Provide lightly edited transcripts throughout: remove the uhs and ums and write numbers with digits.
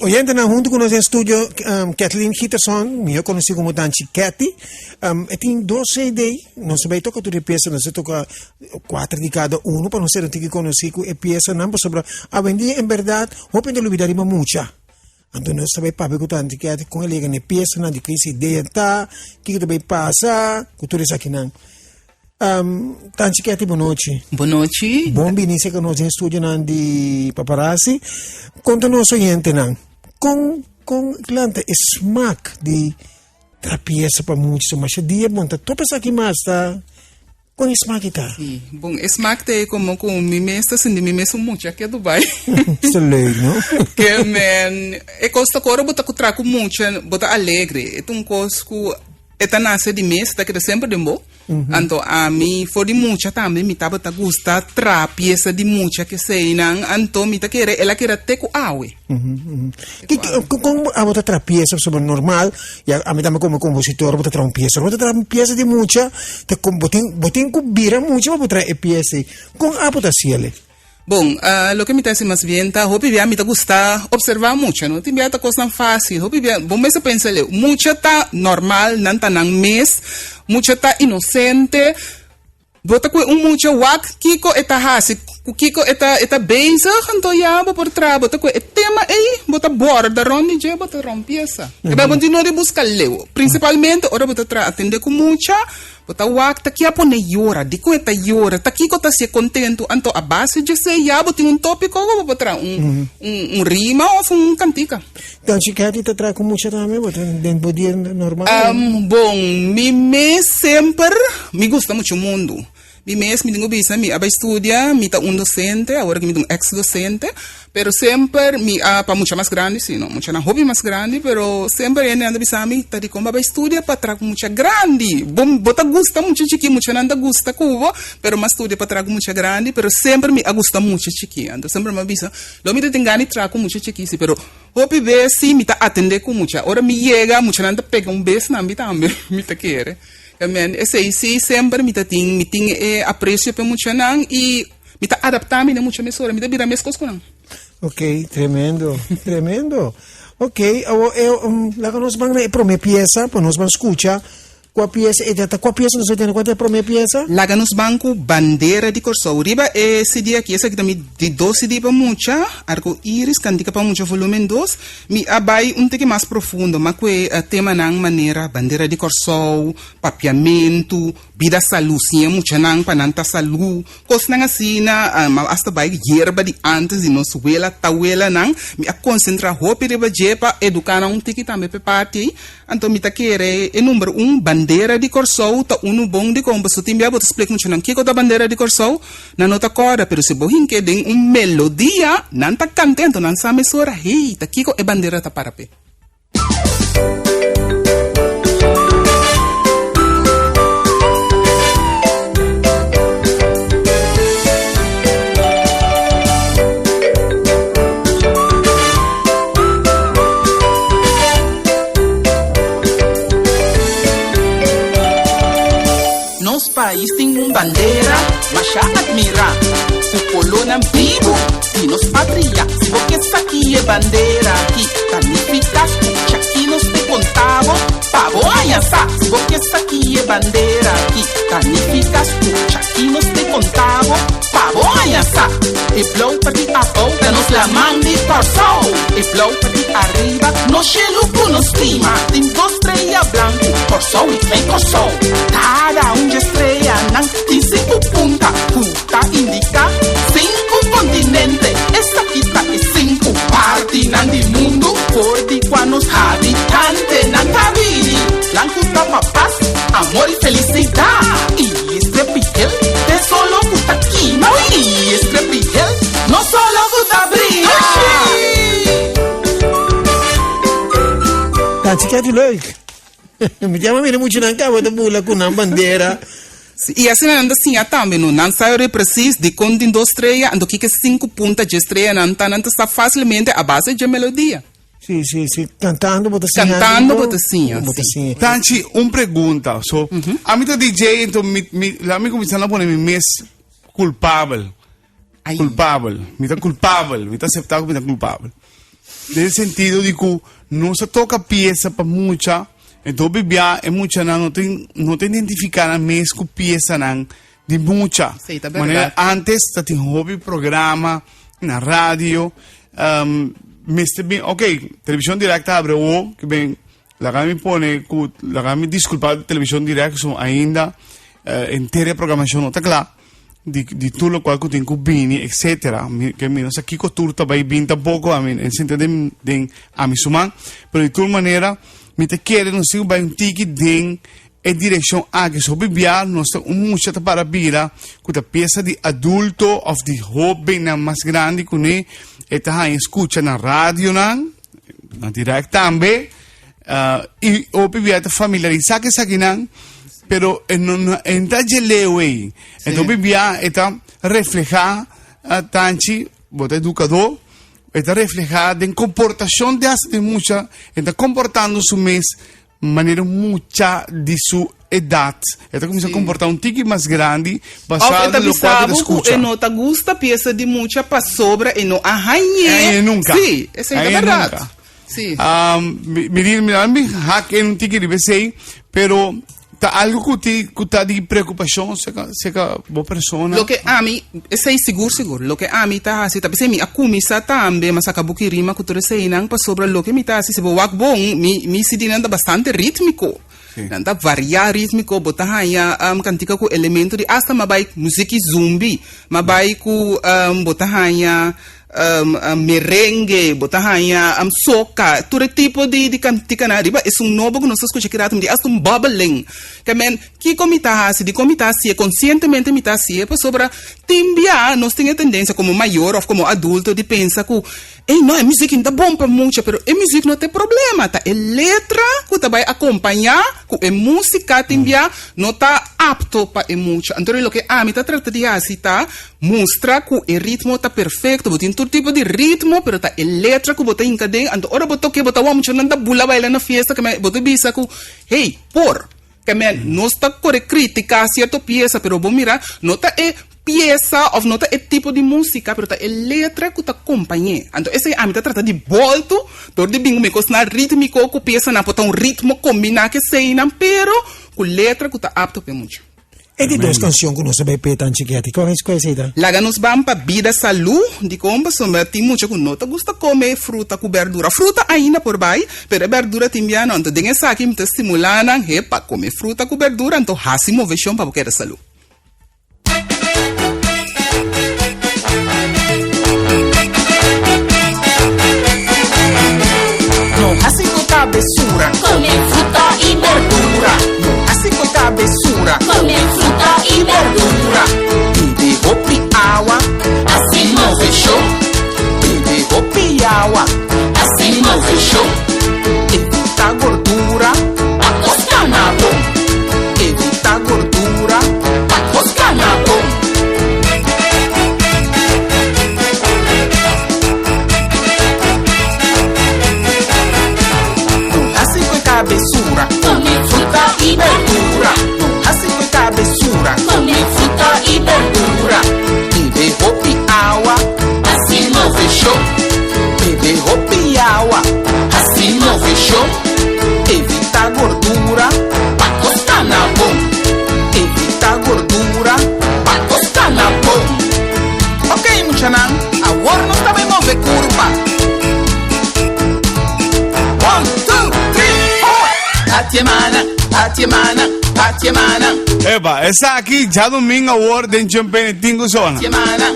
Oyentenan huntu ku nos den studio Kathleen Giterson, mihó konosí komo Tanchi Kathy. E tin dos CD, nos a bai toka tur e piesa, nos a toka kuater di kada uno pa nos ser un tiki konosí ku e piesanan pasobra awendia en bèrdat hopi hende a lubidá riba mucha. Anto nos ta bai papia ku Tanchi Kathy kon el yega na e piesanan, di ke idea ta, kiko ta bai pasa ku tur esakinan. Um, Tanchi Ketty, bonochi. Bonochi. Bon bini se nos den studionan di Paparazzi. Konta nos oyentenan, kon, kon lanta e smaak di trapiesa pa mucha, so masha dia bon ta topa esaki mas ta, kon e smaak ta? Sí, bon, e smaak te como ku mi mes ta sinti mi mes un mucha aki a Dubai. Is leuk, no? Ke men, e kos ta koro bo ta ku tra ku mucha, bo ta alegre. E ta un kos ku E ta nase di mes, e ta keda semper den bo. Anto ami for di mucha tambe mi tabata gusta traha piesa di mucha keseinan, anto mi ta kere el a keda te ku awe. Kon abo ta traha piesa? Pasobra normal, ya ami tambe komo kompositor bo ta traha un piesa. Ora bo ta traha un piesa di mucha, ta kon bo tin bo tin ku bira mucha pa bo traha e piesa ei. Kon abo ta hasiel e? Bon, loke mi ta hasi mas bien ta hopi bia mi ta gusta observa mucha, no tin bia ta kosnan fácil, hopi bia bo mes a pensa leu, mucha ta normal, nan ta nan mes, mucha ta inosente, bo ta kue un mucha wak kiko e ta hasi, ku kiko e ta e ta bezig, anto ya bo por traha, bo ta kue e tema ei, bo ta borda rond di dje, bo ta rompiesa. E bai bo tin no di buska leu, prinsipalmente ora bo ta traha atende ku mucha. Bo ta wak ta ki a pone yora, dikon e ta yora, ta kiko ta hasié kontentu, anto a base djesei ya bo tin un tópiko ku bo por traha un un rima òf un kantika. Danchi Kathy ta traha ku mucha tambe, bo ta den bo dia normal? Bon, mi mes semper mi gusta muchu mundu. Mi mes mi tin ku bisa mi a bai studia, mi ta un docente, awor aki mi ta un ex docente, pero semper mi a pa mucha mas grandi si no, muchanan hopi mas grandi, pero semper hende nan ta bisa mi ta dikon bo a bai studia pa traha ku mucha grandi, bo bo ta gusta mucha chikí, muchanan ta gusta ku bo, pero mi a studia pa traha ku mucha grandi, pero semper mi a gusta mucha chikí, anto semper mi a bisa lo mi ta tin gana di traha ku mucha chikí si, pero hopi bes si mi ta atende ku mucha, ora mi yega muchanan ta pega un bes na mi tambe mi ta kere. Amen. Esei sí, semper mi ta tin, mi tin e aprecio p'e muchanan i mi ta adaptá mi na mucha mesora, mi ta bira meskos ku nan. Ok, tremendo, tremendo. Ok, awo e um, laga nos ban na e prome pieza, pa nos ban skucha kua pieza e ta, kua pieza nos ta tene, kua ta e prome pieza? Laga nos ban ku Bandera di Kòrsou. Riba e CD aki, esaki ta mi di dos CD pa mucha, Arko Iris, Kantika pa Mucha Volumen dos. Mi a bai un tiki mas profundo, ma ku e temanan manera bandera di Kòrsou, papiamentu, bida salú, siña muchanan pa nan ta salú, kosnan asina, mi a hasta bai yerba di ántes di nos wela, tawelanan. Mi a konsentrá hopi riba dje pa eduká nan un tiki tambe pa e parti ei. Anto mi ta kere e number un, bandera di Kòrsou ta unu bon dikon, pasobra tin bia bo ta splika muchanan kiko ta bandera di Kòrsou, Nan no ta kòrda, pero si bo hink'é den un melodia, nan ta kant'é, anto nan sa mesora, hey, ta kiko e bandera ta para p'e. Nos pais tin un bandera masha admirá, ku kolónan bibu di nos patria. Si bo ke sa ki e bandera aki ta nifiká, skucha ki nos te konta bo pa bo haña sa. Si bo ke sa ki e bandera aki ta nifiká, skucha ki nos te konta bo pa bo haña sa. E blou pa di abou ta nos laman di Kòrsou, e blou pa di ariba nos shelu ku nos stima. Tin dos strea blanku, Kòrsou i Klein Kòrsou. Kada un dje streanan tin sinku punta ku ta indiká sinku kontinente. Esaki ta e sinku partinan di mundu for di kua nos habitantenan ta bini. Blanku ta pa pas, amor i felisidat. I e strepi hel te solo ku ta kima. I e strepi hel no solo ku ta bria. Tanchi Kathy leuk. Mi ta mira mucho nan caba ta bula cu nan bandera. Sí, i asina nan ta siña tambe, no? Nan sa yori precies dikon tin dos strea, anto kiko e sinku punta dje streanan ta, nan ta sa fácilmente a base dje melodia. Sí, sí, sí. Cantando bo ta siña. Cantando bo ta siña, Bo ta sí. siña. Tanchi, un pregunta. So, ami ta DJ, enton mi, mi, la mi cuminsa na pone mi mes culpabel. Ai. Culpabel. Mi ta culpabel. Mi ta acepta cu mi ta culpabel. Den sentido di ku nos a toka piesa pa mucha, enton bibia e muchanan no tin no ta identifiká nan mes ku piesanan di mucha. Sí, ta Manera berdad. antes ta tin hopi programa na radio, um, mester bin, ok, Televisión Direct ta abre wo, ke ben, laga mi pone ku, laga mi disculpa Televisión Direct, so ainda eh, henter e programacion no ta kla. Di, di tur locual cu tin cu bini, etcetera. Mi, ke mi no sa kico tur ta bay bin tampoco, a mi, en sinta den, den a mi su man. Pero di tur manera, mi ta kere nos tin cu bay un tiki den e direccion aki. So hopi bia nos ta, un mucha ta para bira cu ta pieza di adulto of di hobennan mas grandi cune, e ta haña scucha na radionan, na direct tambe. Uh, y hopi bia ta familiarisa cu esakinan, pero e no, no, e no ta dje leu ei. Sí. Enton hopi bia e ta refleha uh, tanchi, bo ta educador, e ta refleha den comportacion de hasta de mucha, e ta comportando su mes manera mucha di su edad. E ta cuminsa Sí. comporta un tiki mas grandi, Of basado e ta en lo cual bisa te bo ku escucha. e no ta gusta pieza di mucha pasobra e no a hañ'é. Hañ'é nunca. Sí, esei ta Hañ'é berdad. nunca. Sí. Um, mi, mi, di- mi, mi hak en un tiki riba esei, pero ta algo ku ti, ku ta di preokupashon seka, seka bo persona. Loke ami, esei sigur sigur, loke ami ta hasi ta p'esei mi a kuminsá tambe, m'a saka buki rima ku tur eseinan, pasobra loke mi ta hasi, si bo wak bon, mi, mi CD-nan ta bastante rítmiko. Sí. Nan ta variá rítmiko, bo ta haña um, kantika ku elemento di asta m'a bai musiki zumbi, m'a bai ku um, bo ta haña merengue, bo ta haña soca, tur e tipo di di canticanan ariba esun nobo cu nos ta scucha ki rato, mi di hasta un bubbling. Ke men, kico mi ta haci, dicon mi ta haci'e, conscientemente mi ta haci'e pasobra tin bia nos tin e tendencia como mayor of como adulto di pensa cu ey no e muziek no ta bon pa mucha, pero e muziek no ta e problema, ta e letra cu ta bay acompaña cu e musica tin bia no ta apto pa e mucha. Anto loke ami ta trata di haci ta Mustra ku e ritmo ta perfekto. Bo tin tur tipo di ritmo, pero ta e letra ku bo ta hinka den. Anto ora bo toke, bo ta wak muchanan ta bula baila na fiesta, keme bo ta bisa ku, Hey, por! Keme nos ta kore kritika sierto piesa, pero bo mira, no ta e piesa òf no ta e tipo di músika, pero ta e letra ku ta kompañ'é. Anto esei ami ta trata di bòltu dor di bin ku mi kosnan rítmiko ku piesanan por ta un ritmo kombiná ku eseinan, pero ku letra ku ta apto pa e mucha. E di dos canción cu nos a bay p'e tan chiketi, cual es, cual esey ta? Laga nos ban pa bida salú, dikon? Pasobra tin mucha ku no ta gusta kome fruta ku bèrdura. Fruta ainda por bai, pero e bèrdura tin bia no. Anto den esaki mi ta stimulá nan, he, pa kome fruta ku bèrdura, anto hasi moveshon pa bo keda salú. No hasi ku kabesura. Come fruta y verdura. No hasi ku kabesura. Come fruta y verdura. Bebe hopi awa. Hasi moveshon. Bebe hopi awa. Hasi moveshon. Evita gordura. Pa kos kana bon. Evita gordura. Pa kos kana bon. No hasi ku kabesura. Come fruta y verdura. No hasi ku kabesura. Come fruta y verdura. Bebe hopi awa. Hasi moveshon. Bebe hopi awa. Hasi moveshon. Evita gordura. Pa kos kana bon. Evita gordura. Pa kos kana bon. Ok, muchanan, awor nos ta bai move kurpa. One, two, three, four. Atiemana, atiemana, atiemana, Epa, esaki djadomingo awor den Champagne tin ku sona. atiemana.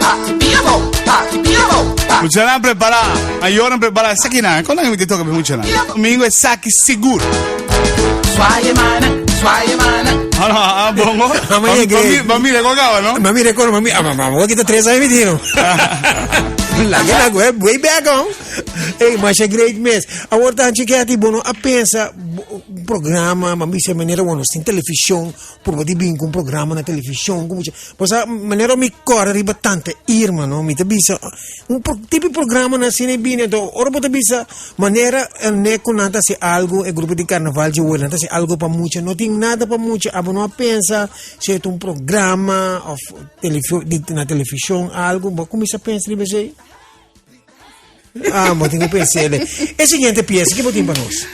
Pati piabo, pati piabo, pati Muchanan prepará, mayornan prepará. Esakinan, kon nan mi te toka pe muchanan? Domingo esaki sigur. Suaye mana, suaye mana. Ah, no, ah, bongo. Ah, maar je Ba- ba- Ba mira kon kaba, no? Ma mira kono, ma mira, ma ma kita tres aña mi tino. Laga na way, way back on. Hey, masha great mes. Awor tan chiketi, bono a pensa un programa, ma bisa manera bueno, sin televisión, por di bin un programa na televisión, como Posa manera mi corre riba tante Irma, no? Mi te bisa un pro, tipo programa na cine bini, então ora bo te bisa manera ne ku nan ta hasi algo, e grupo di carnaval dje nan ta hasi algo pa mucha, no tin nada pa mucha, abo no a pensa si e ta un programa of televio, di, na television algo, bo a kuminsa pensa riba esei? Ah, bo tin ku pensele. E siguiente piesa, ki bo tin pa nos?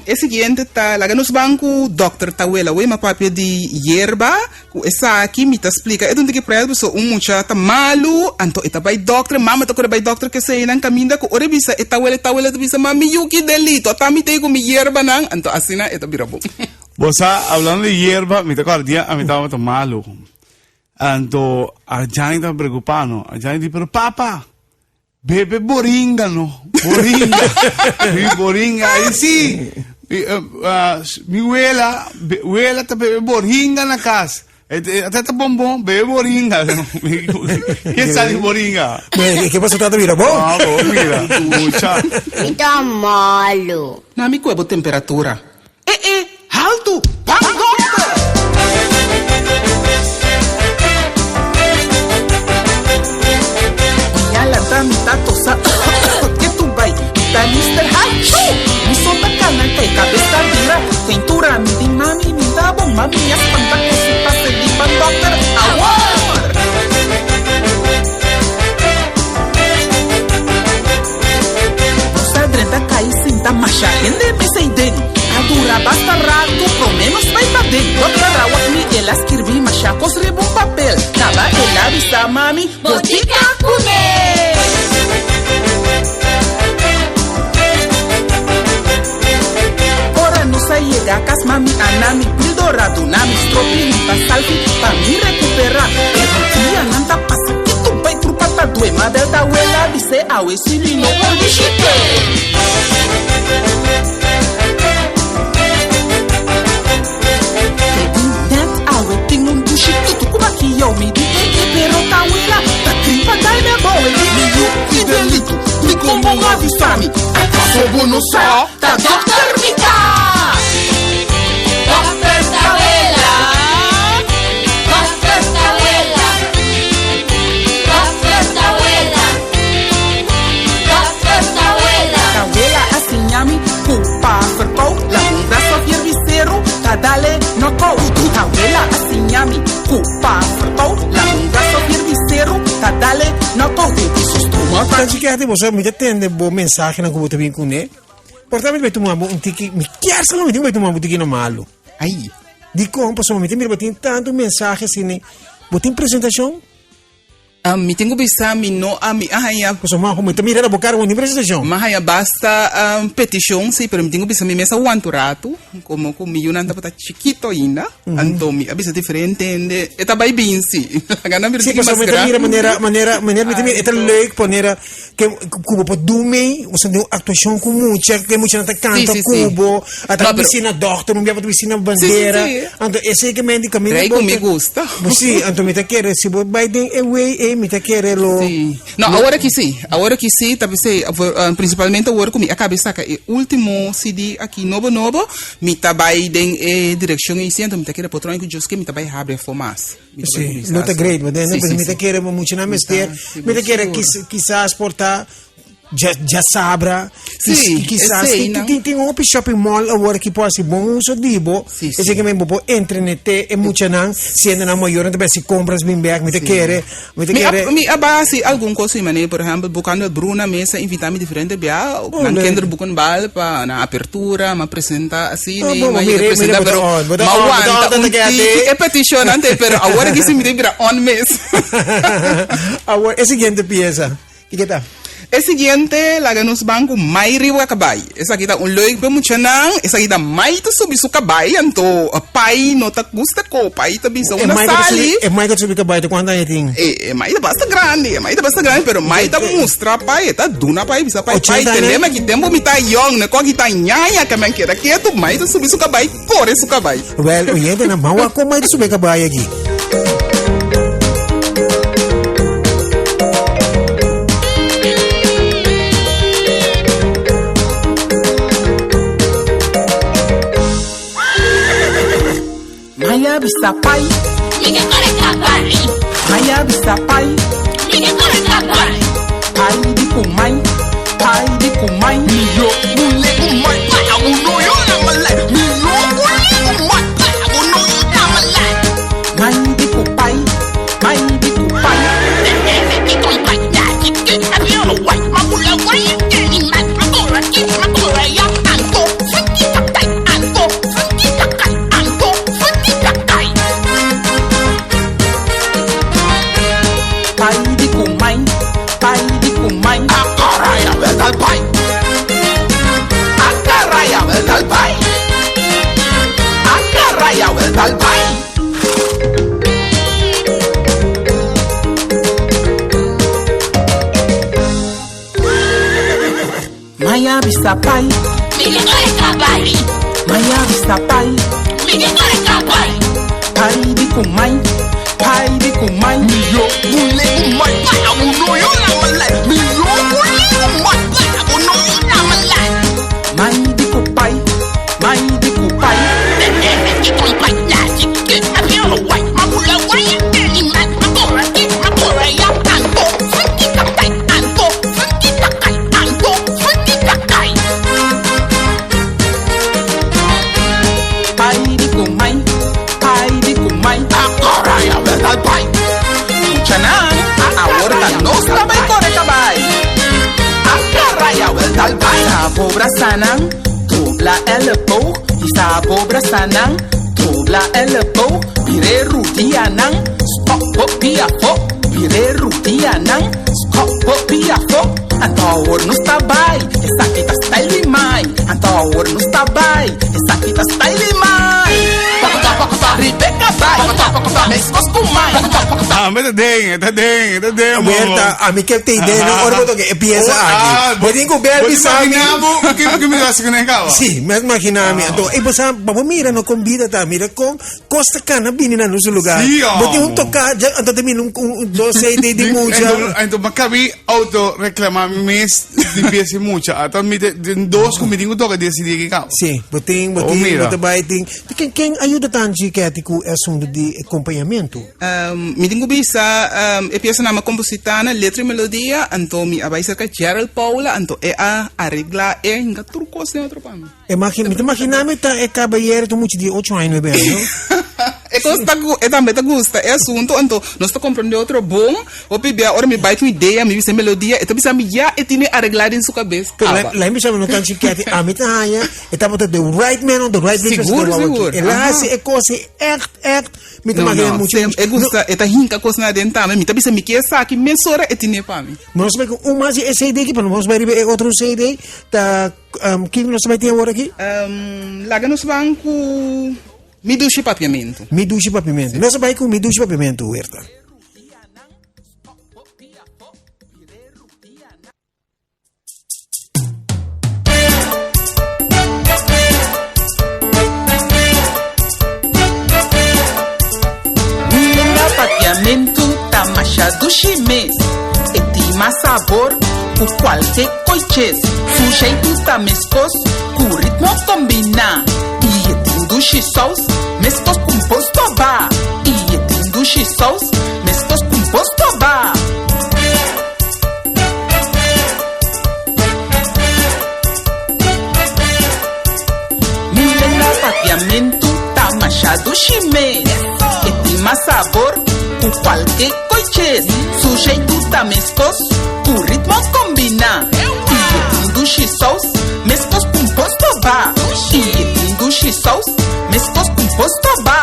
E siguiente ta laga nos ban ku Dòkter Tawela. Wei ma papia di yerba ku esaki mi ta splika e dunti ki pret pasobra un mucha ta malu anto e ta bai dòkter, mama ta kore bai dòkter keseinan kaminda ku ora e bisa e tawela e tawela ta bisa mami yu ki delito ata mi tei ku mi yerbanan anto asina e ta bira bon. Bo sa, hablando di yerba, mi ta kòrda dia ami tabata malu. Anto Arjani ta preocupa no. Arjani di, pero papa, bebe boringa no. Boringa. Mi boringa. Ahí sí. Mi, uh, mi wela, wela ta bebe boringa na cas. Ata ta bonbon, bebe boringa. ¿Quién sabe boringa? ¿Qué pasó, tata? Mira, bon. Ah, bon, mira. Mucha. Mi ta malo. Na mi kue bo temperatura. E e, haltu! Ban dokter! Mi a lanta mi ta tosa ke tu bai mi ta nister hachu! Mi so ta kana kai kabes ta bira keintura mi di mami mi ta bon mami a spanta ku si pasa di ban dokter awor! Nos a drenta kai sinta masha hende mesa ei den. A dura basta ratu prome nos bai paden. Dokter a wak mi el a skirbi masha kos riba un papel. Kaba el a bisa mami, Botica kuné! Ora nos a yega kas mami a na mi pildora duna mi stropi hunta salfi pa mi rekupera. Pero dianan ta pasa kitu bai kurpa ta due mabel ta wela bis'é awe si mi no por bishit'é. Kevin net awe tin un dushi tutu ku bakiyou mi di e e pero ta wela ta tripa dai me abou e di mi yu Fidelito di kon bon avisa mi akaso bo no sa ta dokter mi ta. Dokter Tawela Dokter Tawela Dokter Tawela Dokter Tawela. Tawela a siña mi ku pa verkou lagun gras of yerbiseru ta dale nokou. Tawela a siña mi ku pa verkou lagun gras of yerbiseru ta dale nokou. Baby su stoma ta. Tanchi Kathy, bo sa mi ta tende bo mensahenan ku bo ta bin kuné. Por ta mi ta bai tuma bo un tiki, mi kier sa mi tin ku bai tuma bo un tiki na malu. Ai. Dikon? Pasobra mi ta mira bo tin tantu mensahe asina. Bo tin presentashon? Ah, mi tin ku bisa mi no a mi a haña. Pasobra ma mi ta mira na bo kara bo no tin presentashon. Mi a haña basta petishon si, pero mi tin ku bisa mi mes a wanta un ratu, komo ku mi yunan tabata chikito ainda, anto mi a bisa diferente hende, e ta bai bin si, laga nan bira Si, tiki mas pasobra mi ta mira grandi. manera, manera, manera mi ta mira, e ta leuk manera ke ku bo por dun mei, bo sa den un aktuashon ku mucha, ke muchanan ta kanta Si, si, si. ku bo, a ta No, pero- bisina dòkter, un bia bo ta bisina bandera. Si, si, si. Anto esei ke men di kaminda Rei bo ku mi ta- gusta. Bo si, anto mi ta kere, si bo bai den e wei ei, mi ta kere lo. Si. No, awor aki si. Awor aki si, ta bisei, principalmente awor ku mi a kabe saka e ultimo CD aki nobo nobo, mi ta bai den e direkshon ei si, anto mi ta kere por troña ku Dios ke mi ta bai habri afó mas. Mi ta bai Si, kuminsá lo ta asina. great, bo tende? Si, Pues si, mi ta si. kere bo mucha nan Mi ta, mester, si, mi ta kere sigur. kis, kisas por ta dja, djasabra, Si, kisas esei tin, nan. tin, tin hopi shopping mall awor ki por hasi bon uso di bo, Si, esei si. ke men bo por entrenete e muchanan, siendo nan mayornan ta bai hasi compras bin bek, mi ta kere, mi ta Mi a, kere. mi a bai hasi algun kos di manera, por ehempel, Bukando Bruna mes a invita mi diferente bia, Oh, nan leuk. kinderboekenbal pa nan apertura, m'a presenta asina, Oh, i bo, m'a mire, yega mire, presenta, bo ta pero on, bo ta m'a on, bo ta on, wanta tanta un Kathy. tiki e petishonnan te, pero awor aki si mi ta bira on mes. Awor, e siguiente piesa, kiko ta? E siguiente laga nos ban ku Mai riba kabai. Esaki ta un leuk pa muchanan. Esaki ta Mai ta subi su kabai anto pai no ta gusta ko. Pai ta bisa E una Mai ku ta sali. subi, e Mai ku ta subi kabai ta kuantu aña tin? E, e Mai ta basta grandi, e Mai ta basta grandi, pero Mai ta mustra pai, e ta duna pai, bisa pai, pai, 80 aña? tende mi aki tempu mi ta yong, no ku aki ta ñaña ke men keda ketu. Mai ta subi su kabai, kore su kabai. Wel, oyentenan, ban wak kon Mai ta subi e kabai aki. Maya bisa pai, Mi ke kore kabai. Maya bisa pai, Mi ke kore kabai. pai di ku mai, pai di ku mai. Mi yo mule umai, uno yo na malai. Mi yo mule umai, uno yo na malai. Mai di ku pai, mai di ku pai. Maya bisa pai. Maya bisa pai. Pai di kumai. Pai di kumai. Yo bule umai pa uno yo na malai. Mi yo bule umai pa uno yo na malai. Mai di kupai. Mai di kupai. Pai di kumai. Pai di kumai. Muchanan, ahora nos tabay kore kabay. Sa sanan, dobla elleboog. Sa bobra sanan, dobla elleboog. Bire rudianan, stop op pia fo. Bire rudianan, stop op pia fo. Anto nos tabay, esaki ta style mai. Anto nos tabay, esaki ta style mai. Rebecca bai, meskos ku mai. Ah, ma ta den, ta den, ta den. Berta, a mi ke te idea, no ora boto que empieza Ah, aki. Bo tin ku bel bisa mi. Bo que que mi hasi kuné kaba. Sí, me imagina mi. Anto, e bosa, babo mira no con vida ta, mira con Costa Cana bini na nuestro lugar. Sí, oh. Bo tin un toca, ja, anto te mira un, un, un dos CD di mucha. Anto, anto makabi auto reclama mes di piesi mucha. Ata mi te den dos ku mi tin ku toka di CD ki kaba. Sí, bo tin, bo Oh, tin, mira. bo te bai tin. Ken, ken ayuda tanchi Kathy ku e asunto di acompañamento? Mi tin ku bisa e piesa nan mi a kompositá na letra i melodia, anto mi a bai serka Gerald Paula, anto e a areglá e hinka tur kos den otro pa mi. Imagina, mi ta imaginá mi ta e kabayero ta mucha di ocho aña nuebe aña, no? E kos ta ku e tambe ta gusta e asunto, anto nos ta komprendé otro bon. Hopi bia ora mi bai ku idea, mi bisa e melodia, e ta bisa mi ya e tine areglá den su kabes Pero kaba. la bisa mi no tan chikete, ami ta haña e tabata the right man on the right place. Sigur, sigur. El a Aha. hasi e kos ei ègt, ègt, mi ta No, imaginá no, mucha. sem, e gusta, e ta hinka kos na den tambe. Mi ta bisa mi ke esaki mesora e tine pa mi. Nos bai ku un mas di e CD aki, pero nos bai riba e otro CD, ta Um, kin nos bai tin awor aki? Um, laga nos ban ku Mi Dushi Papiamentu. Mi Dushi Papiamentu. Nos bai ku Mi Dushi Papiamentu, Huerta. Mira papiamentu ta masha dushi mes. E tin mas sabor ku kualke koiches. Su jeitu ta meskos ku ritmo kombiná. I e tin dushi sous meskos ku un bos tobá. I e tin dushi sous meskos ku un bos tobá. Mi lenga papiamentu ta masha dushi mes. E tin mas sabor ku kualke koiches. Su jeitu ta meskos ku ritmo kombiná. I e tin dushi sous meskos ku un bos tobá. I e tin dushi sous meskos ku un bos tobá.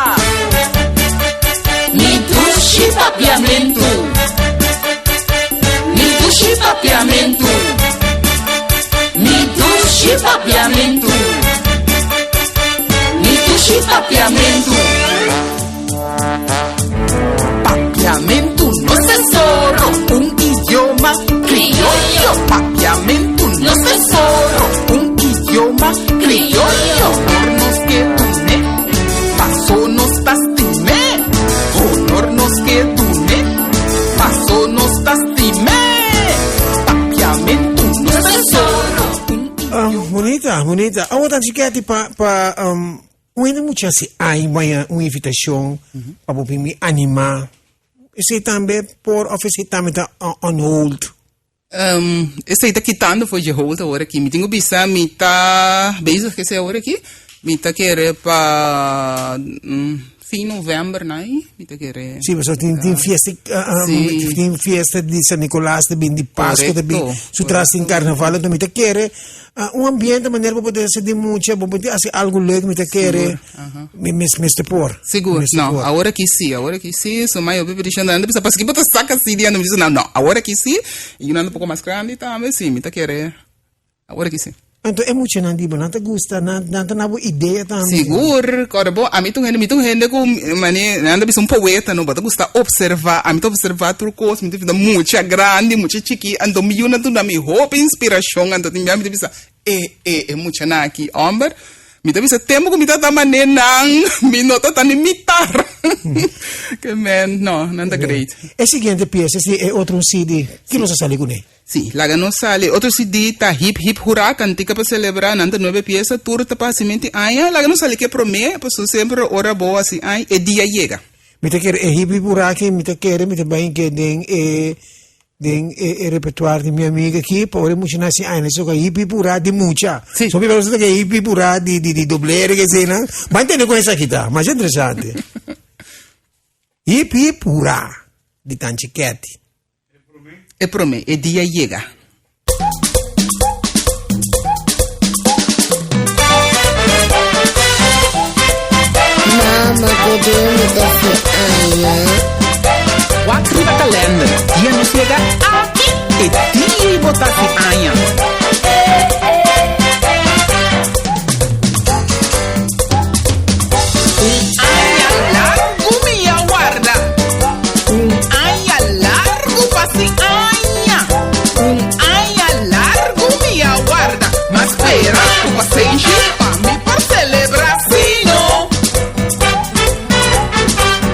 Mi dushi papiamentu. Mi dushi papiamentu. Mi dushi papiamentu. Mi dushi papiamentu. Papiamentu no se soro, un idioma criollo. Papiamentu no se soro, un idioma criollo. Honor nos ke dune, paso nos ta stime. Honor nos ke dune. Paso nos ta stim'é. Papiamentu no ta solo un Um, bonita, bonita. Awo tan chiketi pa pa um, un hende mucha si ai maya un invitacion pa bo mi anima. Esei tambe por of esei tambe ta on hold. Um, esei ta kitando for dje hold awor aki. Mi tin ku bisa mi ta bezig ku esei awor aki. Mi ta kere pa mm, fin november nai. Mi ta kere. Sí, pasobra tin, tin fiesta, uh, um, Sí. tin fiesta di San Nicolas, te bin di Pasco, te bin Correcto, su tras tin carnaval, entonces mi ta kere uh, un ambiente manera bo poder hacer di mucha, bo poder hacer algo leuk, mi ta kere, mi mis mester por. Sigur, Mester no, por. awor aki sí, awor aki sí, so mai hopi petition anda bisa paski bo ta saca CD anda mi bisa no, no, awor aki sí, y un anda un poco mas grandi tambe, sí, mi ta kere, awor aki sí. Anto e muchanan di bo, nan ta gusta, nan, nan ta na bo idea tambe. Sigur, kòrda bo, ami ta un hende, mi ta un hende ku mane, nan ta bisa un poeta no, bo ta gusta opservá, ami ta opservá tur kos, mi ta bisa mucha grandi, mucha chikí, anto mi yunan ta duna mi hopi inspirashon, anto tin bia mi ta bisa, e, e, e muchanan aki, hòmber, mi ta bisa tempu ku mi ta ta mane nan, mi no ta ta ni mitar. Ke men, no, nan ta great. E siguiente piesa si e otro un CD, ki nos a sali kuné? Sí, laga nos sali. Otro CD ta Hip Hip Hurá, kantika pa selebrá. Nan ta nuebe piesa, tur ta pa hasimenti aña. Laga nos sali ku e promé, pasobra semper ora bo hasi aña, e dia yega. Mi ta kere e Hip Hip Hurá aki, mi ta kere mi ta bai ke den e den e e repertoire di mi amiga aki, pa ora e mucha nasi aña, nan soka Hip Hip Hurá di mucha. Sí. So mi ta ke Hip Hip Hurá di di di doblere ke eseinan. Bo a ntende kon esaki ta, masha interesante. Hip Hip Hurá di Tanchi Ketty. E prome, e dia yega. Mama, que dia mi ta fi aña? Wak riba kalender, dia nos yega aki, e dia i bo ta si aña. Un aña largu mi a warda. Un aña largu pa si aña. Un aña largu mi a warda. Ma spera ku pasenshi pa mi por celebra si no.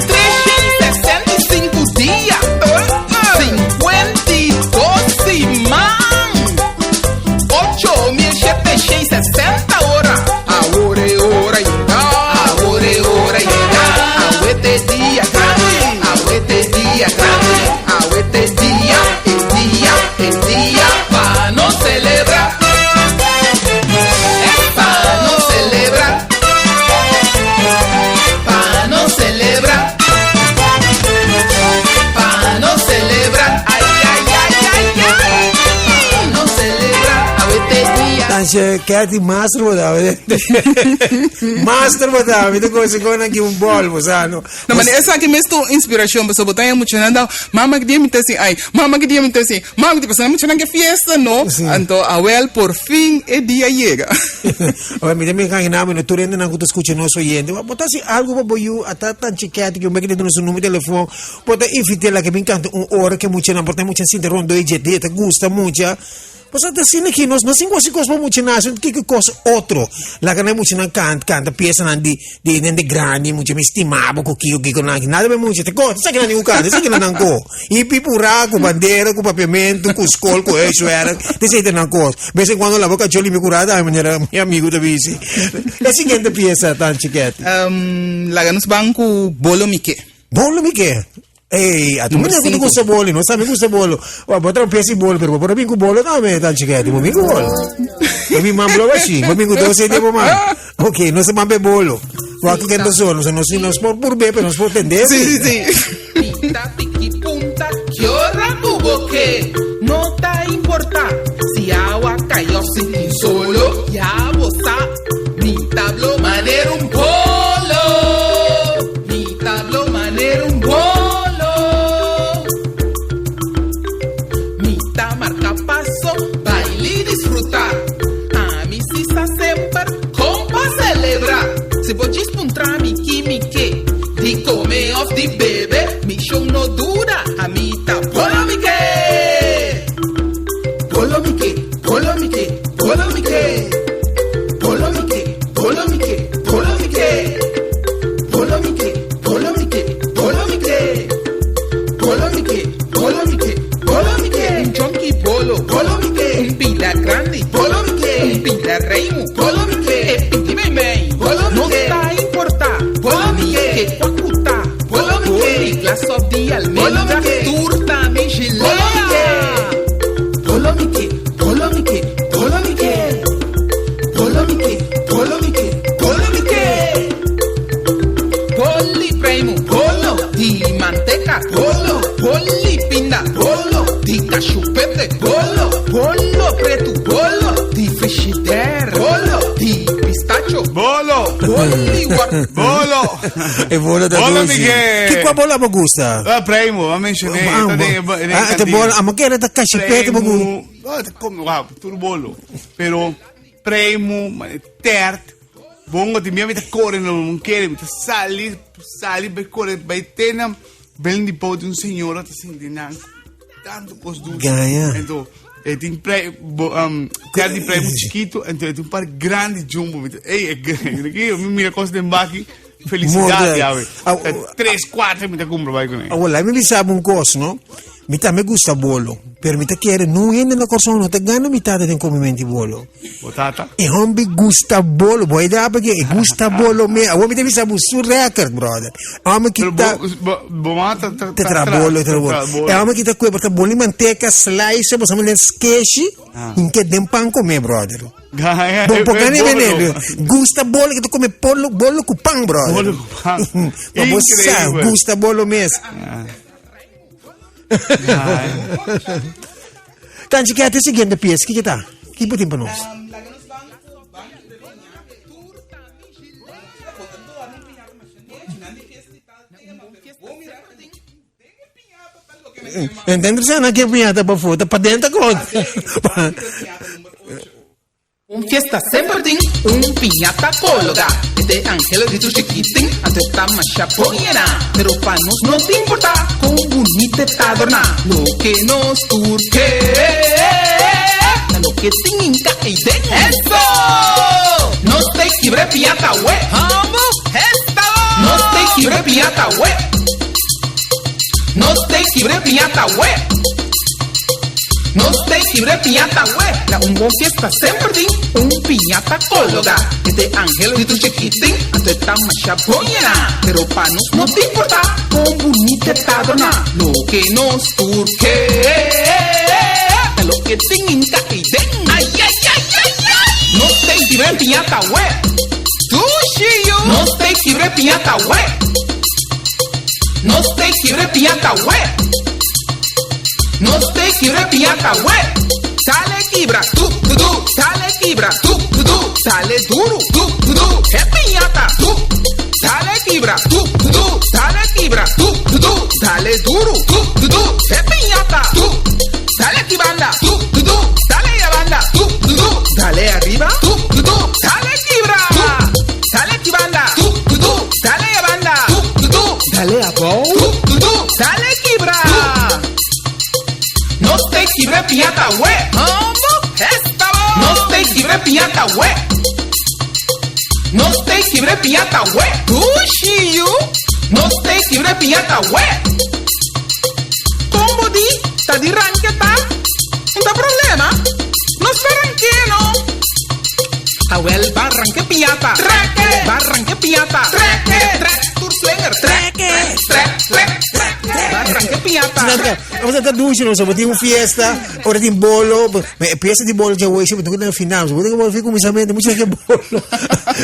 365 dia, 52 siman, 8760 ora. Awor e ora yega, awor e ora yega, awe t'e dia grandi, awe t'e dia grandi, awe t'e dia, e dia, e dia pa nos celebra. Es pa nos celebra, pa nos celebra, pa nos celebra, ay, ay, ay, ay, ay, pa nos celebra, awe t'e dia. Tanche Kathy master bo ta Master bo ta mi ta gosa con aki un bol bo sa no. No, maar esaki mes tu inspiracion pasobra bo ta haña muchanan ta mama ki dia mi ta haci ay mama ki dia mi ta haci mama ki dia pasobra muchanan ke fiesta no Sí. anto awel por fin e dia yega. Awor mi ta imagina mi no tur hendenan ku ta skucha nos oyente bo ta hasi algu pa bo yu ata Tanchi Kathy ku mi ke duna su numero di telefon bo ta invit'é laga bin kanta un ora ke muchanan por ta mucha sinta rondó e dje dia ta gusta mucha. Pasobra ta asina aki, nos no sin gosi kos pa mucha nasi, kiko kos otro. Laga nan muchanan kanta, kanta piesanan di, di hende grandi, mucha mi stima bo ku kiko kiko nan. Nada be mucha, te ko, esaki nan ningun kanta, esaki nan nan ko. I pipura ku bandera, ku papiamentu, ku skol, ku huiswerk, te esei ta nan kos. Bes en kuando laba kachó limpia kura tambe, manera mi amigu ta bisi. E siguiente piesa, Tanchi Ketty. Laga nos ban ku Bolo Mi Ke. Bolo Mi Ke? Ey, a tu Number mira ku cinco. gusta bolo, no sabe gusta bolo. Wa bo tra pesi bolo, pero bo por bin ku bolo tambe, tan chiquete, bo bin ku bolo. Bo bin man blow así, bo bin ku doce de bo man. Ok, no se man be bolo. Wa ku kenta solo, no se nos por por be, pero nos por tende. Sí, sí, sí. Pinta, piki, punta, ki ora ku bo ke. No ta importa si awa kai of si tin solo. Ya bo sa, mi ta blo manera un bolo. Mi ta blo manera un bolo. Mi ta marca paso, baila y disfruta. Ami si sa semper con pa celebra. Si bo djis puntra mi ki mi ke, di come of di bebe, mi shon no duda, ami ta bolo mi ke. Bolo mi ke, bolo mi ke, bolo mi ke. Bolo mi ke, bolo mi ke, bolo mi ke. Bolo mi ke, bolo mi ke, bolo mi ke. Bolo mi ke, bolo mi ke, bolo mi ke. Un chonki bolo, bolo mi ke. Un pila grandi, bolo mi ke. Un pila reimu, bolo mi ke. E piti mei mei, bolo mi ke. No ta importa, bolo mi ke. Ke kwakuta, bolo mi ke. Boli glas of di almendra, turta mi gelea. Bolo mi ke, bolo mi ke, bolo mi ke, bolo mi ke. Bolo mi ke, bolo mi ke, bolo mi ke. Boli preimu, bolo di manteca, bolo, boli pinda, bolo di cachupete, bolo, bolo pretu, bolo di frigidaire, bolo di pistacho, Bolo! boli war- Bolo! E bolo ta Bolo dushi. mi ke. Ki kwa bolo bo gusta? Ah, preimu, a mencioné. Ah, bo- Ah, te bolo, amo kere ta cachipete bo gusta. Wow, tur bolo. Pero... Preimu, mane tert. Bongo tin bia mi ta kore no mon kere, mi ta sali, sali bai kore bai te na Belén di Pou tin un señora ta sinti nan tanto kos dulce. Gaña. Ento, e tin prei, bo, um, tert di preimu chiquito, ento e tin un par grandi jumbo. Mi ta, ey, e grandi, mi mira kos den baki, felicidad Morde. yawe. Au, Ta tres, cuatro mi ta cumpra bai con e. Awor, laat mi bisa bo un kos, no? Mi tambe gusta bolo, pero mi ta kere nun hende na Kòrsou no ta gana mi tata den komimenti bolo. Bo tata? E hombi gusta bolo, bo idea porque e gusta bolo me. Awor mi ta bisa bo su record, brother. Hombre ki Pero ta bo, bo, bo mama ta, ta, te tra bolo, tra bolo. E hombre ki ta kue, ta bolo manteca, slice, bo sa den skeshi, in ke den pan come, brother. Gaña, Bo e, por e gana bolo. veneno. Gusta bolo que tu come bolo, bolo ku pan, brother. Bolo ku pan. Ma bo sa, Increíble. gusta bolo mes. Tanchi que até siguiente pieza, que que tá? Que botin para nós? Entende se na que piñata pa fora, pa dentro con. Un fiesta semper tin un piñata colga. Este angel di tu chiquitin, anto ta masha boyena. Pero pa nos no te importa, con bonita ta adorna. Lo que nos turque, ta lo que tin inca ei den. ¡Eso! Nos te quibre piñata, we. ¡Vamos! ¡Esta! Nos te quibre piñata, we. Nos te quibre piñata, we. Nos te quibre piñata, we. La un bon fiesta semper tin un piñata cologa. Este angel di tu chiquitin, anto ta masha boyena. Pero pa nos no te importa, con bonita ta adorna. Lo que nos turque, ta lo que tin inca ei den. Ay, ay, ay, ay, ay. Nos te quibre piñata, we. Dushi, Nos te quibre piñata, we. Nos te quibre piñata, we. Nos te quibre piñata, we. Sale quibra, tu, tu, tu. Sale quibra, tu, tu, tu. Sale duro, tu, tu, tu. E piñata, tu. Sale quibra, tu, tu, tu. Sale quibra, tu, tu, tu. Sale duro, tu, tu, tu. E piñata, tu. Sale aquí banda, tu, tu, tu. Sale ya banda, tu, tu, tu. Sale arriba, tu, tu, tu. Sale quibra, tu. Sale aquí banda, tu, tu, tu. Sale ya banda, tu, tu, tu. Sale abajo, tu, tu, tu. Sale quibra. Nos te quibre piñata, we. Nos te quibre piñata, we. Nos te quibre piñata, we. Dushi, you. Nos te quibre piñata, we. Combo di, ta di ranque ta. No ta problema. No esperan que no. Awel barranque piñata. Treque. Barranque piñata. Treque. Trek, tour slinger. Treque. Trek, trek, trek. Barranque piñata. Vamos a estar dulce, no, so, tin un fiesta, ora tin bolo, me pieza di bolo ya voy, siempre tengo que final, so, tengo que comienzamente, mucha gente bolo.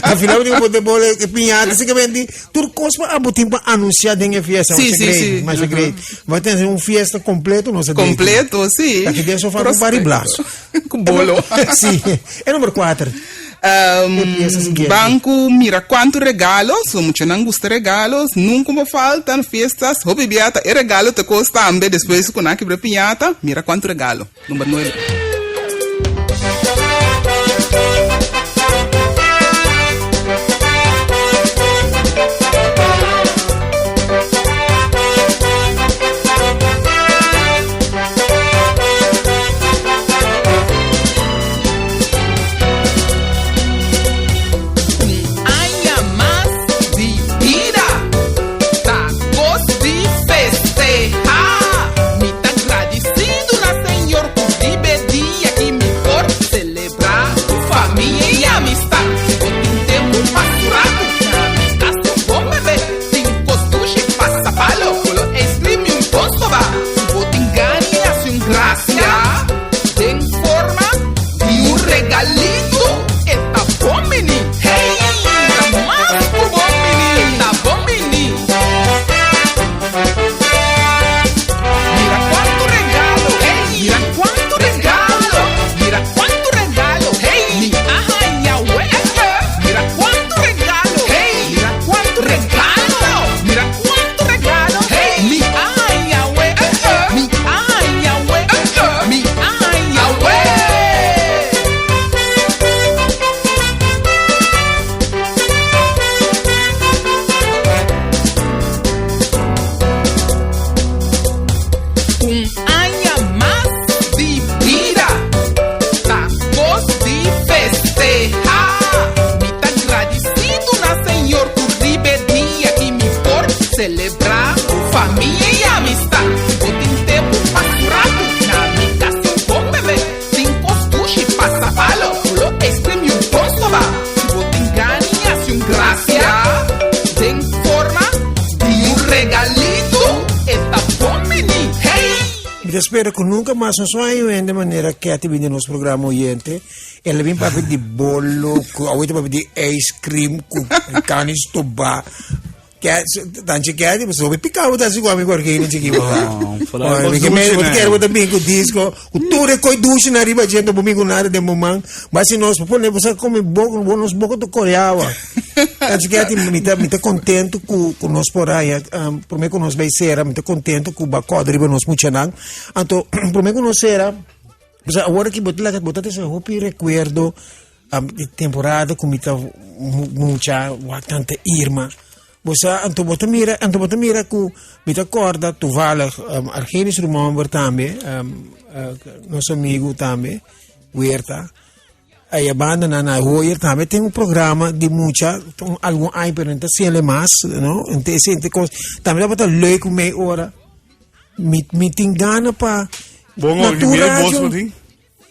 Al final tengo que bolo, que piñata, así que vendí, turcos pa abo tiempo anunciar den fiesta, Sí, mas sí, great, sí. mas Ajá. great. Va a tener un fiesta completo, no se Completo, sí. Aquí de eso fa con Prospecto. blas. Con bolo. Sí, é número 4. Empieza siguiente. Banco, mira quanto regalos, so mucho não gusta regalos, nunca me faltam festas, hobby biata, e regalo te custa ambe, depois com a quebra pinhata, mira quanto regalo. Número 9. Aña mas di vida. Tacos di festeja. Mi ta agradecido na Señor por vive dia que mi por celebrar cu famia y amistad. Si bo tin tempo pasa un rato, na mi cas un bon bebé. Tin cos dushi pasa palo, colo ice cream y un bon soba. Si bo tin gana y haci un gracia, den forma di un regalito, e ta bon bini. Hey, ta mas cu bon bini, ta bon bini. Mira cuanto regalo, hey, mira cuanto regalo, mira cuanto regalo, hey, mi aja y abuela. Mira cuanto regalo, hey, mira cuanto regalo, mira cuanto regalo, hey, mi aja y abuela, mi aja y abuela, mi aja y abuela. spera ku nunka mas nos no haña hende manera Ketty bin den nos programa oyente. El a bin papia di bolo, ku awor ta papia di ice cream, ku kani stobá. Tanchi Ketty, pues hopi picado bo ta hasi ku ami ku Argeni chiki papá. No, vooral Oye, kos mi ke me, dushi bo ta nan. kere bo ta bin ku disco, ku tur e koi dushi nan riba dje, bo bin ku nada den bo man. Ba si nos pone, bo sa come boko, bo nos boko ta kore awa. Tanchi Ketty, mi ta, mi ta contento ku, ku nos por haya, um, prome ku nos bai sera, mi ta contento ku ba kòrda riba nos muchanan. Anto, prome ku nos sera, Pues awor aki bo ta laga bo ta tesa hopi recuerdo um, di temporada ku mi ta mucha wak tanta Irma. Bo sa anto bo ta mira anto bo ta mira ku mi ta korda toevallig um, Argenis Rumomber tambe um, uh, nos amigo tambe Huerta. Ay a banda na na Hoyer tambe tin un programa di mucha un algun aña pero no ta haciendo mas no ente ese ente cos tambe tabata leuk mei ora Mi, mi tin gana pa... Bon, na mi tur mira radio. bos botin.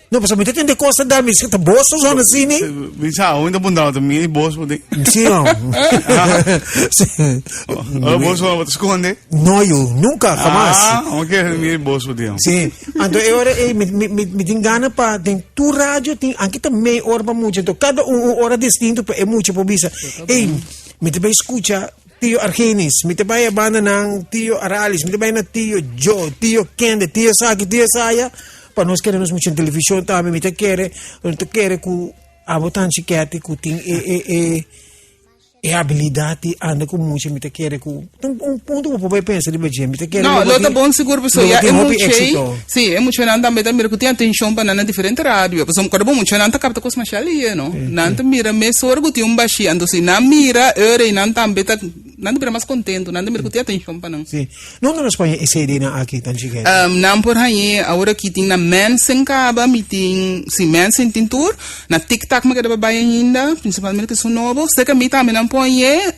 No, pasobra mi ta tende cos ta da, mi ta bos ta zona así, ni? Mi sa, hoy ta bundado, mi bos botin. Sí, no. Sí. Ora bos bo te esconde. No, yo, nunca, jamás. Ah, ok, mi bos botin. Sí. Anto, e ora, eh, mi, mi, mi, mi tin gana pa, den tu radio, tin, anke ta mei ora pa mucha, anto cada un, un ora distinto pa e mucha por bisa. Ey, mi ta bay escucha Tio Argenis, mi ta bai e banda nan Tio Aralis, mi ta bai na Tio Joe, Tio Kende, Tio Saki, Tio Saya, pa nos kere nos mucha en television tambe, mi ta kere, mi ta kere ku abo tan chikete ku tin e e e e habilidad di anda ku mucha, mi ta kere ku un, un punto ku bo por bai pensa riba dje, mi ta kere No, lo lo ta tin- bon sigur pasobra lo ya tin e hopi mucha éxito. Sí, e muchanan tambe ta mira ku tin atenshon pa nan na diferente radio. Pasobra kòrda bo muchanan ta kapta kos masha lihe, no? Nan ta mira mesora ku tin un bashí. Anto si nan mira ora ei nan tambe ta, nan ta bira mas kontentu. Nan ta mira ku tin atenshon pa nan. Sí. Nunca nos poña e CD nan aki tan chikete? Nan por hañ'é awor aki tin na Mensen kaba, mi tin, sí, Mensen tin tur. Na Tik Tak mi a keda pa bai ainda, prinsipalmente ku esun nobo. Serka mi tambe nan por hañ'é.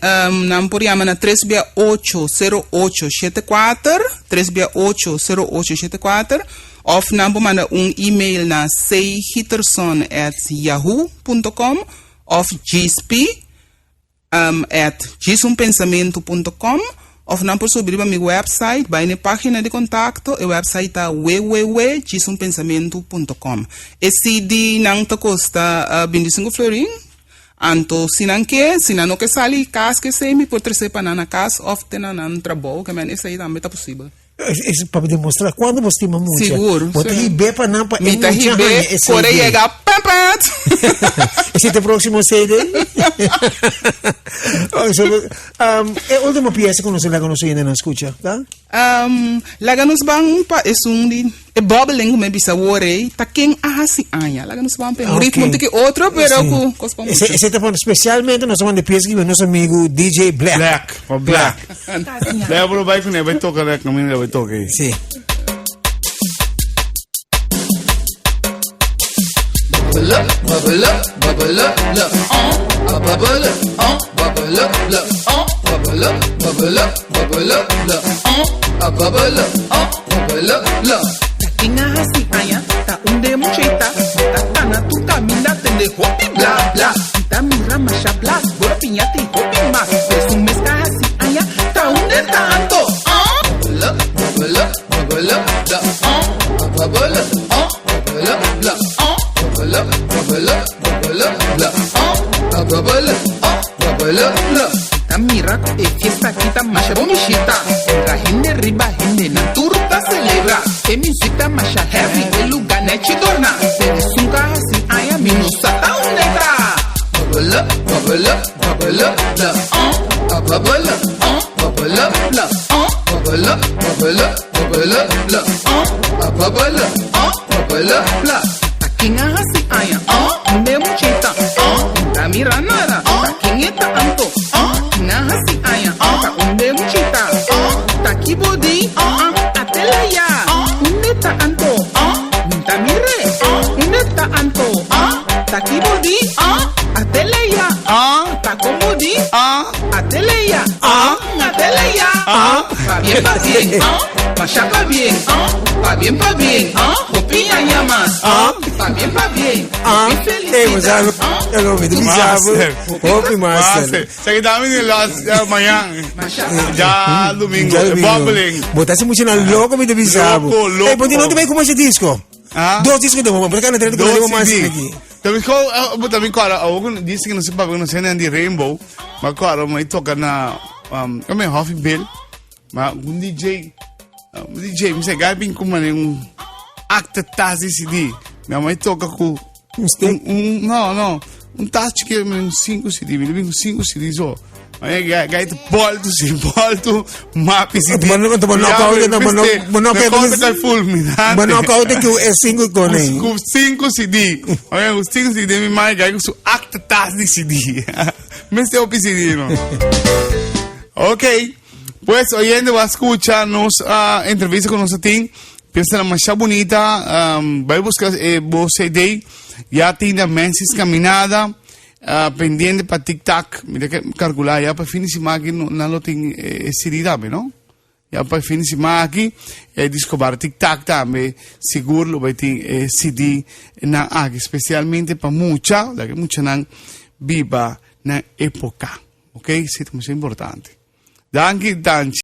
Nan por yama na tres bia ocho, sero ocho, shete kuater. 3 bia 8 0 8 7 4 of nan por manda un email na cgiterson at yahoo punto com of gsp um, at gsunpensamento punto com of nan por subi riba mi website bai na e pagina di contacto e website ta www.gsunpensamento punto com e CD nan ta costa uh, 25 florin Anto si nan ke, si nan no ke sali kas ke esei mi por trese pa nan na kas of te na nan trabou, ke men esei tambe ta posibel. Es pa demostra cuanto bo stima mucha. Sigur, Bo ta si. hib'é pa nan pa e Mi ta mucha hib'é, haña e kore CD. yega pèpèt. Esei ta e próximo CD? Oh, so, um, e último pieza ku nos a laga nos oyentenan skucha, ta? Um, laga nos ban pa esun di e bubbeling ku mi bisa wor ei, ta ken a hasi aña. Laga nos ban pa un ritmo un tiki otro, pero Sí. ku kos pa Ese, mucho. ese ta pon especialmente nos manda pieza ki nos amigo DJ Black. Black, pa Black. Black bro bai kuné, bai toka Black, kaminda bai toka ei. Sí. Bubble up, bubble up, bubble up, up, uh, bubble up, bubble up, up, bubble up, bubble up, bubble up, up, uh, bubble up, bubble up, up. Ken a hasi aña ta un de mucheta Ta kana tu kaminda tende hopi bla bla Ta mira masha blas boro piña ti hopi mas Esun mes ka hasi aña ta un de tanto uh. Bubble up, bubble up, bubble up, up, bubble up, bubble up, up, bubble up, bubble up, bubble up, up, bubble up, bubble up, up. Ta mira ku e fiesta aki ta masha bon bishita Entra hende riba hende nan tur ta celebra E music ta masha heavy e luga nechi dorna Pero esun ka hasi aña mi no sa ta unda e ta Bubble up, bubble up, bubble up, up, bubble up, bubble up, up, bubble up, bubble up, bubble up, up, bubble up, bubble up, up. Ta ken a hasi aña, unda e muchita, ta mira nada, ta ken e ta anto, ken a hasi aña, ta unda e muchita, ta ki bo di, atele ya, unda e ta anto, ta mire, unda e ta anto, ta ki bo di, atele ya, ta kon bo di, atele ya, atele ya. Ah. Pabien, pabien, ah. Masha pabien, ah. Pabien, pabien, ah. Hopi aña mas, ah. Pabien, pabien, Ah. hopi Ei, mas felicidad, algo, ah. algo me bisabo. Master. Hopi master. Master. Sa que dami ni las ya mañana. Ya domingo. Ya domingo. Bubbling. Botasse mucho na loco mi te bisabo. Loco, loco. Ei, ponti não te vai com esse disco. Ah? Dos discos de mamá, porque não tem Dos com mais CD. aqui. También ko, ah, también ko, ah, dice que no sé pa, no sé ni Rainbow, ma ko, ah, ma toca na, um, kami Hoffy Bill, ma un DJ, um, DJ, mi se gabi ko man un acta tas di CD. Mi mãe toca com Un stick? um, um, no, no, un tas que um 5 CD, mi bin 5 CD so. Ay, gai volto, si volto, mapi CD. Ma no- ma knockout, ma no- ma knockout- Ma fulminante. Ma knockout que é cinco com ele. Com 5 CD. Olha, os 5 CD mi mãe gai com su acta tas di CD. Me se opi CD, no. Ok. Pues oyente va a escuchar nos ah, entrevista con nuestro team. Piensa la más bonita. Um, va a buscar eh, bo CD. Ya tiene Mensis Caminada. ah, pendiente para Tic Tac. Mira que calcular ya para fin de semana aquí no, no lo tiene eh, CD dame, ¿no? Ya para fin de semana aquí eh, disco bar Tic Tac también seguro lo va a tener eh, CD na aquí especialmente para mucha, la que mucha nan viva na época. Ok, sí, es muy importante. Danke, danke.